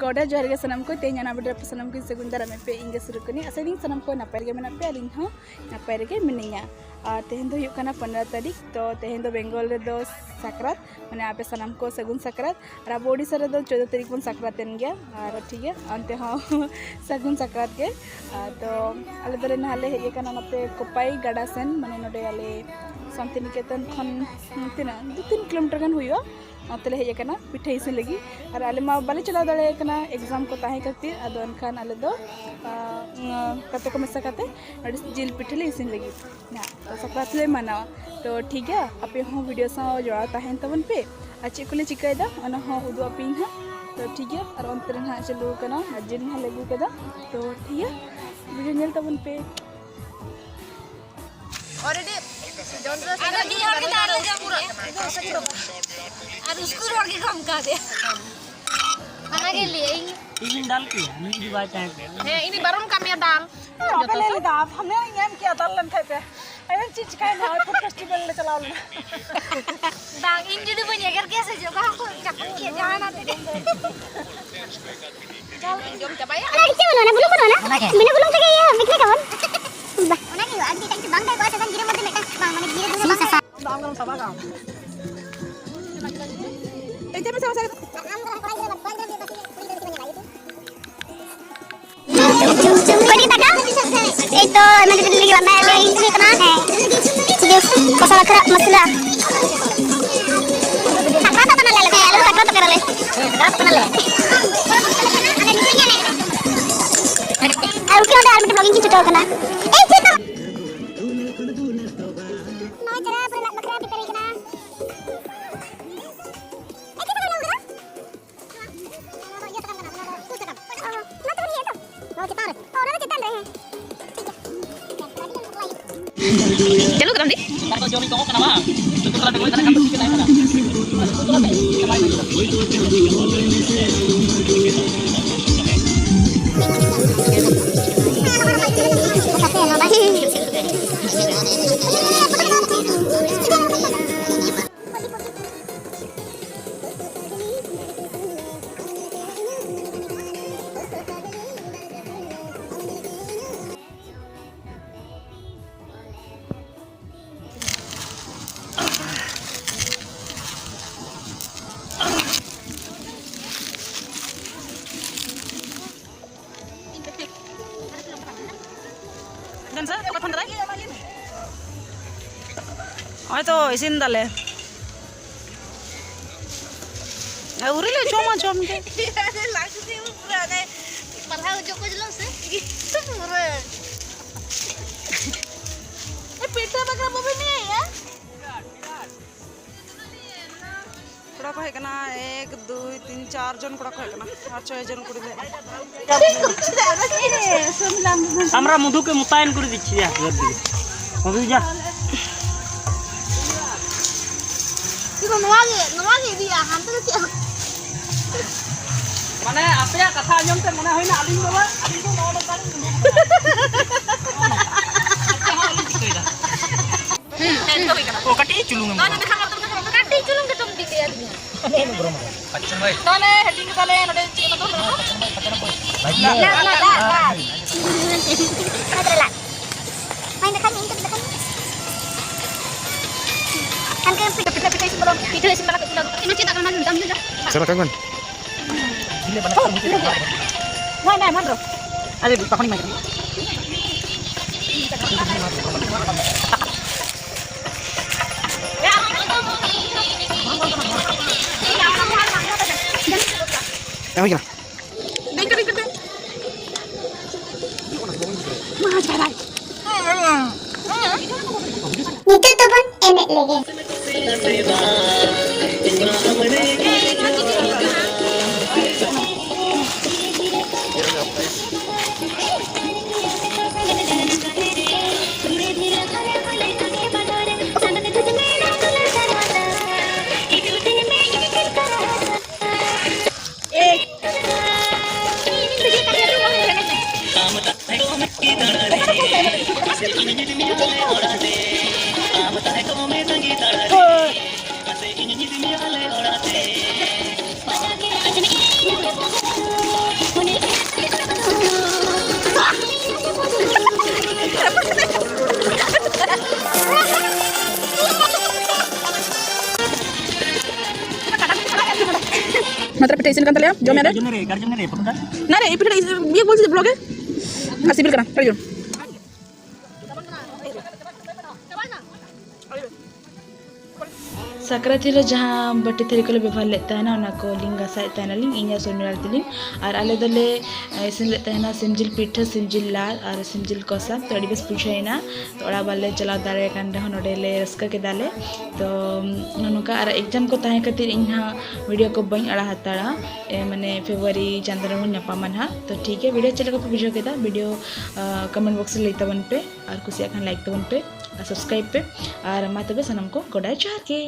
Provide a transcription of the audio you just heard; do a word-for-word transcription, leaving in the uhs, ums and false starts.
ᱜᱚᱰᱟ ᱡᱚᱦᱟᱨ ᱜᱮ ᱥᱟᱱᱟᱢ ᱠᱚ᱾ ᱛᱮᱦᱮᱧ ᱚᱱᱟ video ᱨᱮ ᱥᱟᱱᱟᱢ ᱠᱚᱧ ᱥᱟᱹᱜᱩᱱ ᱫᱟᱨᱟᱢᱮᱫ ᱯᱮ, ᱤᱧ ᱜᱮ ᱥᱩᱨᱩ ᱠᱟᱹᱱᱟᱹᱧ᱾ ᱟᱥᱟᱭ ᱫᱟᱹᱧ ᱥᱟᱱᱟᱢ ᱠᱚ ᱱᱟᱯᱟᱭ ᱨᱮᱜᱮ ᱢᱮᱱᱟᱜ ᱯᱮ, ᱟᱹᱞᱤᱧ ᱦᱚᱸ ᱱᱟᱯᱟᱭ ᱨᱮᱜᱮ ᱢᱤᱱᱟᱹᱧᱟ᱾ ᱟᱨ ᱛᱮᱦᱮᱧ ᱫᱚ ᱦᱩᱭᱩᱜ ᱠᱟᱱᱟ ᱯᱚᱱᱨᱚ ᱛᱟᱹᱨᱤᱠᱷ, ᱛᱚ ᱛᱮᱦᱮᱧ ᱫᱚ ᱵᱮᱝᱜᱚᱞ ᱨᱮᱫᱚ ᱥᱟᱠᱨᱟᱛ, ᱢᱟᱱᱮ ᱟᱯᱮ ᱥᱟᱱᱟᱢ ᱠᱚ ᱥᱟᱹᱜᱩᱱ ᱥᱟᱠᱨᱟᱛ᱾ ᱟᱨ ᱟᱵᱚ ᱳᱰᱤᱥᱟ ᱨᱮᱫᱚ ᱪᱳᱫᱽᱫᱚ ᱛᱟᱹᱨᱤᱠᱷ ᱵᱚᱱ ᱥᱟᱠᱨᱟᱛ ᱮᱱ ᱜᱮᱭᱟ, ᱟᱨ ᱴᱷᱤᱠ ᱜᱮᱭᱟ, ᱚᱱᱛᱮ ᱦᱚᱸ ᱥᱟᱹᱜᱩᱱ ᱥᱟᱠᱨᱟᱛ ᱜᱮ᱾ ᱟᱨ ᱛᱚ ᱟᱞᱮ ᱫᱚᱞᱮ ᱱᱟᱦᱟᱜ ᱞᱮ ᱦᱮᱡ ᱟᱠᱟᱱᱟ ᱱᱚᱛᱮ ᱠᱳᱯᱟᱭ ᱜᱟᱰᱟ ᱥᱮᱱ, ᱢᱟᱱᱮ ᱱᱚᱰᱮ ᱟᱞᱮ ᱥᱟᱱᱛᱤᱱᱤᱠᱮᱛᱚᱱ ᱠᱷᱚᱱ ᱛᱤᱱᱟᱹᱜ ᱫᱩ ᱛᱤᱱ ᱠᱤᱞᱳᱢᱤᱴᱟᱨ ᱜᱟᱱ ᱦᱩᱭᱩᱜᱼᱟ᱾ ᱚᱱᱛᱮ ᱞᱮ ᱦᱮᱡ ᱟᱠᱟᱱᱟ ᱯᱤᱴᱷᱟᱹ ᱤᱥᱤᱱ ᱞᱟᱹᱜᱤᱫ᱾ ᱟᱨ ᱟᱞᱮ ᱢᱟ ᱵᱟᱞᱮ ᱪᱟᱞᱟᱣ ᱫᱟᱲᱮᱭᱟᱜ ᱠᱟᱱᱟ exam ᱠᱚ ᱛᱟᱦᱮᱸ ᱠᱷᱟᱹᱛᱤᱨ, ᱟᱫᱚ ᱮᱱᱠᱷᱟᱱ ᱟᱞᱮ ᱫᱚ ᱟᱸ, ᱜᱟᱛᱮ ᱠᱚ ᱢᱮᱥᱟ ᱠᱟᱛᱮ ᱱᱚᱰᱮ ᱡᱤᱞ ᱯᱤᱴᱷᱟᱹ ᱞᱮ ᱤᱥᱤᱱ ᱞᱟᱹᱜᱤᱫ᱾ ᱱᱟ, ᱛᱚ ᱥᱟᱠᱨᱟᱛ ᱞᱮ ᱢᱟᱱᱟᱣᱟ᱾ ᱛᱚ ᱴᱷᱤᱠ ᱜᱮᱭᱟ, ᱟᱯᱮ ᱦᱚᱸ video ᱥᱟᱶ ᱡᱚᱲᱟᱣ ᱛᱟᱦᱮᱱ ᱛᱟᱵᱚᱱ ᱯᱮ᱾ ᱟᱨ ᱪᱮᱫ ᱠᱚᱞᱮ ᱪᱤᱠᱟᱹᱭᱮᱫᱟ ᱚᱱᱟ ᱦᱚᱸ ᱩᱫᱩᱜ ᱟᱯᱮᱭᱟᱹᱧ ᱦᱟᱸᱜ᱾ ᱛᱚ ᱴᱷᱤᱠ ᱜᱮᱭᱟ, ᱟᱨ ᱚᱱᱛᱮ ᱨᱮ ᱱᱟᱦᱟᱜ ᱪᱟᱹᱞᱩ ᱟᱠᱟᱱᱟ ᱟᱨ ᱡᱤᱞ ᱱᱟᱦᱟᱜ ᱞᱮ ᱟᱹᱜᱩ ᱠᱟᱫᱟ᱾ ᱛᱚ ᱴᱷᱤᱠ ᱜᱮᱭᱟ, video ᱧᱮᱞ ᱛᱟᱵᱚᱱ ᱯᱮ᱾ Already ᱡᱚᱱᱰᱨᱟ ᱟᱫᱚ ᱢᱤᱫ ᱦᱚᱲ ᱜᱮ ᱫᱟᱜ ᱞᱮ ᱡᱚᱢ ᱠᱮᱫᱟ᱾ ᱟᱨ ᱩᱥᱠᱩᱨ ᱦᱚᱲ ᱜᱮ ᱠᱚ ᱚᱱᱠᱟ ᱫᱮ᱾ ᱚᱱᱟ ᱜᱮ ᱞᱟᱹᱭᱟᱹᱧ᱾ ᱤᱧᱤᱧ ᱫᱟᱞ ᱠᱮᱭᱟ, ᱩᱱᱤ ᱡᱩᱫᱤ ᱵᱟᱭ ᱛᱟᱦᱮᱸ ᱠᱚᱜᱼᱟ᱾ ᱦᱮᱸ, ᱤᱧ ᱵᱟᱨᱚᱱ ᱠᱟᱜ ᱢᱮᱭᱟ ᱫᱟᱞ᱾ ᱟᱯᱮ ᱞᱟᱹᱭ ᱞᱮᱫᱟ, ᱟᱯ ᱦᱟᱢᱮ ᱧᱟᱢ ᱠᱮᱭᱟ ᱫᱟᱞ ᱞᱮᱱ ᱠᱷᱟᱡ ᱯᱮ᱾ ᱟᱭᱳ ᱪᱮᱫ ᱪᱤᱠᱟᱹᱭᱮᱱᱟ? ᱦᱚᱭ food festival ᱞᱮ ᱪᱟᱞᱟᱣ ᱞᱮᱱᱟ᱾ ᱵᱟᱝ, ᱤᱧ ᱡᱩᱫᱤ ᱵᱟᱹᱧ ᱮᱜᱮᱨ ᱠᱮᱭᱟ ᱥᱮ ᱪᱮᱫ, ᱚᱠᱟ ᱦᱚᱸᱠᱚ ᱪᱟᱯᱚ ᱠᱮᱭᱟ ᱡᱟᱦᱟᱱᱟᱜ ᱛᱮᱜᱮ᱾ ᱡᱚᱢ ᱪᱟᱵᱟᱭᱟ᱾ ᱚᱱᱟ ᱪᱮᱫ ᱵᱟᱹᱱᱩᱜᱼᱟ, ᱵᱩᱞᱩᱝ ᱵᱟᱹᱱᱩᱜᱼᱟ ᱚᱱᱟ? ᱚᱱᱟ ᱜᱮ᱾ ᱵᱤᱱᱟᱹ ᱵᱩᱞᱩᱝ ᱛᱮᱜᱮ ᱤᱭᱟᱹ picnic ᱟᱵᱚᱱ᱾ ᱵᱟ᱾ ᱚᱱᱟ ᱜᱮ ᱦᱩᱭᱩᱜᱼᱟ, ᱟᱨ ᱡᱩᱫᱤ ᱮᱴᱟᱜ ᱠᱤᱪᱷᱩ ᱵᱟᱝ ᱛᱟᱦᱮᱸ ᱠᱚᱜᱼᱟ, ᱥᱮ ᱜᱤᱨᱟᱹ ᱢᱚᱫᱽᱫᱷᱮ ᱢᱤᱫᱴᱟᱝ ᱵᱟᱝ, ᱢᱟᱱᱮ ᱜᱤᱨᱟᱹ ᱫᱩᱲᱩᱵ ᱵᱟᱝ ᱛᱟᱦᱮᱸ᱾ ᱤᱥᱤᱱ ᱥᱟᱥᱟᱝ᱾ ᱟᱢ ᱜᱮ ᱥᱟᱵᱟ ᱠᱟᱜ ᱟᱢ᱾ ᱮᱭ ᱪᱮᱫ ᱮᱢ ᱥᱟᱵᱟ ᱥᱟᱵᱟ? ᱟᱢ ᱫᱚ ᱠᱚᱲᱟ ᱜᱤᱫᱽᱨᱟᱹ, ᱠᱚᱲᱟ ᱜᱤᱫᱽᱨᱟᱹ ᱠᱩᱲᱤ ᱜᱤᱫᱽᱨᱟᱹ ᱫᱚ ᱪᱮᱫ ᱠᱚ ᱧᱮᱞᱟ, YouTube? ᱠᱚᱭᱴᱤ ᱴᱟᱠᱟ? ᱮᱭ ᱛᱚ, ᱟᱭᱢᱟ ᱰᱷᱮᱨ ᱞᱟᱹᱜᱤᱫ ᱵᱟᱝ ᱞᱟᱹᱭ ᱦᱩᱭᱩᱜ ᱠᱟᱱᱟ᱾ ᱦᱮᱸ᱾ ᱡᱩᱥ, ᱢᱚᱥᱞᱟ ᱠᱷᱟᱨᱟᱯ ᱢᱚᱥᱞᱟ᱾ ᱥᱟᱠᱨᱟᱛ ᱠᱟᱱᱟᱞᱮ ᱟᱞᱮ ᱫᱚ᱾ ᱦᱮᱸ, ᱟᱞᱮ ᱫᱚ ᱥᱟᱠᱨᱟᱛ ᱠᱟᱱᱟᱞᱮ᱾ ᱟᱨ ᱩᱱᱠᱤᱱ ᱚᱸᱰᱮ ᱟᱨ ᱢᱤᱫᱴᱮᱱ vlogging ᱠᱤᱱ ᱪᱷᱩᱴᱟᱹᱣ ᱠᱟᱱᱟ᱾ ᱮᱭ ᱪᱮᱫ ᱫᱚ? ᱱᱚᱜᱼᱚᱭ ᱪᱮᱦᱨᱟ ᱯᱩᱨᱟᱹ ᱞᱟᱫ ᱵᱟᱠᱷᱨᱟ prepare ᱦᱩᱭ ᱠᱟᱱᱟ᱾ ᱮᱭ ᱪᱮᱫ ᱫᱚ ᱵᱟᱹᱧ ᱟᱹᱜᱩ ᱠᱟᱫᱟ? ᱪᱟᱹᱞᱩ ᱠᱮᱫᱟᱢ ᱫᱤ? ᱱᱚᱜᱼᱚᱭ ᱛᱚ ᱤᱥᱤᱱ ᱫᱟᱞᱮ᱾ ᱟᱹᱣᱨᱤ ᱞᱮ ᱡᱚᱢᱟ, ᱡᱚᱢ ᱜᱮ᱾ ᱞᱟᱡ ᱥᱤᱢ ᱯᱩᱨᱟᱹ ᱚᱱᱮ ᱯᱟᱞᱦᱟ ᱡᱚᱠᱚᱡ ᱞᱚ ᱥᱮ ᱜᱤᱛᱩ ᱯᱩᱨᱟᱹ᱾ ᱮ, ᱯᱤᱴᱷᱟᱹ ᱵᱟᱠᱷᱨᱟ ᱵᱟᱵᱤᱱ ᱤᱭᱟᱹᱭᱟ? ᱠᱚᱲᱟ ᱠᱚ ᱦᱮᱡ ᱠᱟᱱᱟ, ᱮᱠ, ᱫᱩᱭ, ᱛᱤᱱ, ᱪᱟᱨ ᱡᱚᱱ ᱠᱚᱲᱟ ᱠᱚ ᱦᱮᱡ ᱠᱟᱱᱟ ᱟᱨ ᱪᱷᱚᱭ ᱡᱚᱱ ᱠᱩᱲᱤ ᱞᱮ ᱦᱮᱡ ᱠᱟᱱᱟ᱾ আমরা মধুকে মোতায়েন করে দিচ্ছি, দেখ, মধু যা। ᱱᱚᱣᱟ ᱜᱮ, ᱱᱚᱣᱟ ᱜᱮ ᱤᱫᱤᱭᱟ, ᱦᱟᱱᱛᱮ ᱫᱚ ᱪᱮᱫ ᱦᱚᱸ᱾ ᱢᱟᱱᱮ, ᱟᱯᱮᱭᱟᱜ ᱠᱟᱛᱷᱟ ᱟᱸᱡᱚᱢ ᱛᱮ ᱢᱚᱱᱮ ᱦᱩᱭᱱᱟ ᱟᱹᱞᱤᱧ ᱫᱚ ᱵᱟᱝ, ᱟᱹᱞᱤᱧ ᱫᱚ ᱱᱚᱣᱟ ᱫᱚ ᱵᱟᱹᱞᱤᱧ ᱩᱰᱩᱠ ᱠᱟᱫᱟ᱾ ᱱᱚᱜᱼᱚ ᱱᱚᱝᱠᱟ᱾ ᱪᱮᱫ ᱦᱚᱸ ᱟᱞᱚᱢ ᱪᱤᱠᱟᱹᱭᱮᱫᱟ᱾ ᱦᱩᱸ, ᱦᱩᱸ᱾ ᱚ, ᱠᱟᱹᱴᱤᱡ ᱪᱩᱞᱩᱝ ᱮᱢ ᱜᱚᱨᱚᱢᱟ᱾ ᱠᱟᱹᱴᱤᱡ ᱪᱩᱞᱩᱝ ᱜᱮᱛᱚᱢ ᱵᱤᱞᱤᱭᱟᱫᱤᱧᱟ᱾ ᱛᱟᱦᱞᱮ ᱦᱟᱹᱴᱤᱧ ᱠᱟᱫᱟᱞᱮ ᱱᱚᱰᱮ ᱪᱮᱫ ᱠᱚ ᱞᱟᱫ, ᱞᱟᱫ, ᱞᱟᱫ᱾ ᱢᱟᱧ ᱫᱮᱠᱷᱟᱣ ᱢᱮ, ᱤᱧ ᱠᱟᱹᱴᱤᱡ ᱫᱮᱠᱷᱟᱣ ᱢᱮ᱾ ᱦᱟᱱᱠᱟ ᱯᱤᱴᱷᱟᱹ, ᱯᱤᱴᱷᱟᱹ ᱤᱥᱤᱱ ᱵᱟᱲᱟ, ᱯᱤᱴᱷᱟᱹ ᱤᱥᱤᱱ ᱵᱟᱲᱟ ᱠᱟᱛᱮ ᱫᱚ ᱤᱧ ᱪᱮᱫ ᱫᱟᱠᱟ ᱱᱚᱰᱮ ᱫᱟᱢ ᱧᱩ ᱫᱟ᱾ ᱪᱟᱞᱟᱜ ᱠᱟᱱ᱾ ᱦᱳᱭ, ᱱᱟ, ᱮᱢᱟᱱ ᱫᱚ᱾ ᱟᱨᱮ, ᱛᱚᱠᱷᱚᱱᱤᱧ ᱢᱮᱱ ᱠᱟᱱᱟ᱾ ᱮᱢ ᱦᱩᱭ ᱠᱟᱱᱟ᱾ ᱱᱤᱛᱚᱜ ᱫᱚᱵᱚᱱ ᱮᱱᱮᱡ ᱞᱮᱜᱮ᱾ ᱢᱟᱛᱨᱟ ᱯᱤᱴᱷᱟᱹ ᱤᱥᱤᱱ ᱠᱟᱱ ᱛᱟᱞᱮᱭᱟ, ᱡᱚᱢ ᱭᱟᱞᱮ᱾ ᱜᱟᱨᱡᱮᱱ ᱨᱮ, ᱜᱟᱨᱡᱮᱱ ᱨᱮ, ᱯᱷᱳᱴᱳ ᱫᱟ᱾ ᱱᱟ ᱨᱮ, ᱤᱯᱤᱴᱷᱟᱹ ᱤᱥᱤᱱ, ᱤᱭᱟᱹ ᱵᱚᱞ ᱥᱮ ᱵᱞᱚᱜ ᱮ? ᱟᱨ ᱥᱤᱵᱤᱞ ᱠᱟᱱᱟ, ᱴᱨᱟᱭ ᱡᱚᱝ᱾ ᱥᱟᱠᱨᱟᱛ ᱦᱤᱞᱳᱜ ᱡᱟᱦᱟᱸ ᱵᱟᱹᱴᱤ ᱛᱷᱟᱹᱨᱤ ᱠᱚᱞᱮ ᱵᱮᱵᱚᱦᱟᱨ ᱞᱮᱫ ᱛᱟᱦᱮᱱᱟ, ᱚᱱᱟ ᱠᱚ ᱞᱤᱧ ᱜᱟᱥᱟᱣᱮᱫ ᱛᱟᱦᱮᱱᱟᱞᱤᱧ, ᱤᱧ ᱟᱨ ᱥᱚᱨᱢᱤᱞᱟ ᱛᱟᱹᱞᱤᱧ᱾ ᱟᱨ ᱟᱞᱮ ᱫᱚᱞᱮ ᱤᱥᱤᱱ ᱞᱮᱫ ᱛᱟᱦᱮᱱᱟ ᱥᱤᱢ ᱡᱤᱞ ᱯᱤᱴᱷᱟᱹ, ᱥᱤᱢ ᱡᱤᱞ ᱞᱟᱫ ᱟᱨ ᱥᱤᱢ ᱡᱤᱞ ᱠᱚᱥᱟ᱾ ᱛᱚ ᱟᱹᱰᱤ ᱵᱮᱥ ᱵᱩᱡᱷᱟᱹᱣ ᱮᱱᱟ᱾ ᱛᱚ ᱚᱲᱟᱜ ᱵᱟᱞᱮ ᱪᱟᱞᱟᱣ ᱫᱟᱲᱮᱭᱟᱜ ᱠᱟᱱ ᱨᱮᱦᱚᱸ, ᱱᱚᱰᱮ ᱞᱮ ᱨᱟᱹᱥᱠᱟᱹ ᱠᱮᱫᱟᱞᱮ᱾ ᱛᱚ ᱱᱚᱜᱼᱚ ᱱᱚᱝᱠᱟ, ᱟᱨ exam ᱠᱚ ᱛᱟᱦᱮᱸ ᱠᱷᱟᱹᱛᱤᱨ ᱤᱧ ᱦᱟᱸᱜ video ᱠᱚ ᱵᱟᱹᱧ ᱟᱲᱟᱜ ᱦᱟᱛᱟᱲᱟ᱾ ᱮ, ᱢᱟᱱᱮ February ᱪᱟᱸᱫᱳ ᱨᱮᱵᱚᱱ ᱧᱟᱯᱟᱢᱟ ᱱᱟᱦᱟᱜ᱾ ᱛᱚ ᱴᱷᱤᱠ ᱜᱮᱭᱟ, video ᱪᱮᱫ ᱞᱮᱠᱟ ᱯᱮ ᱵᱩᱡᱷᱟᱹᱣ ᱠᱮᱫᱟ? Video, ᱟ, comment box ᱨᱮ ᱞᱟᱹᱭ ᱛᱟᱵᱚᱱ ᱯᱮ, ᱟᱨ ᱠᱩᱥᱤᱭᱟᱜ ᱠᱷᱟᱱ like ᱛᱟᱵᱚᱱ ᱯᱮ ᱟᱨ subscribe ᱯᱮ᱾ ᱟᱨ ᱢᱟ ᱛᱚᱵᱮ ᱥᱟᱱᱟᱢ ᱠᱚ ᱜᱚᱰᱟᱭ ᱡᱚᱦᱟᱨ ᱜᱮ᱾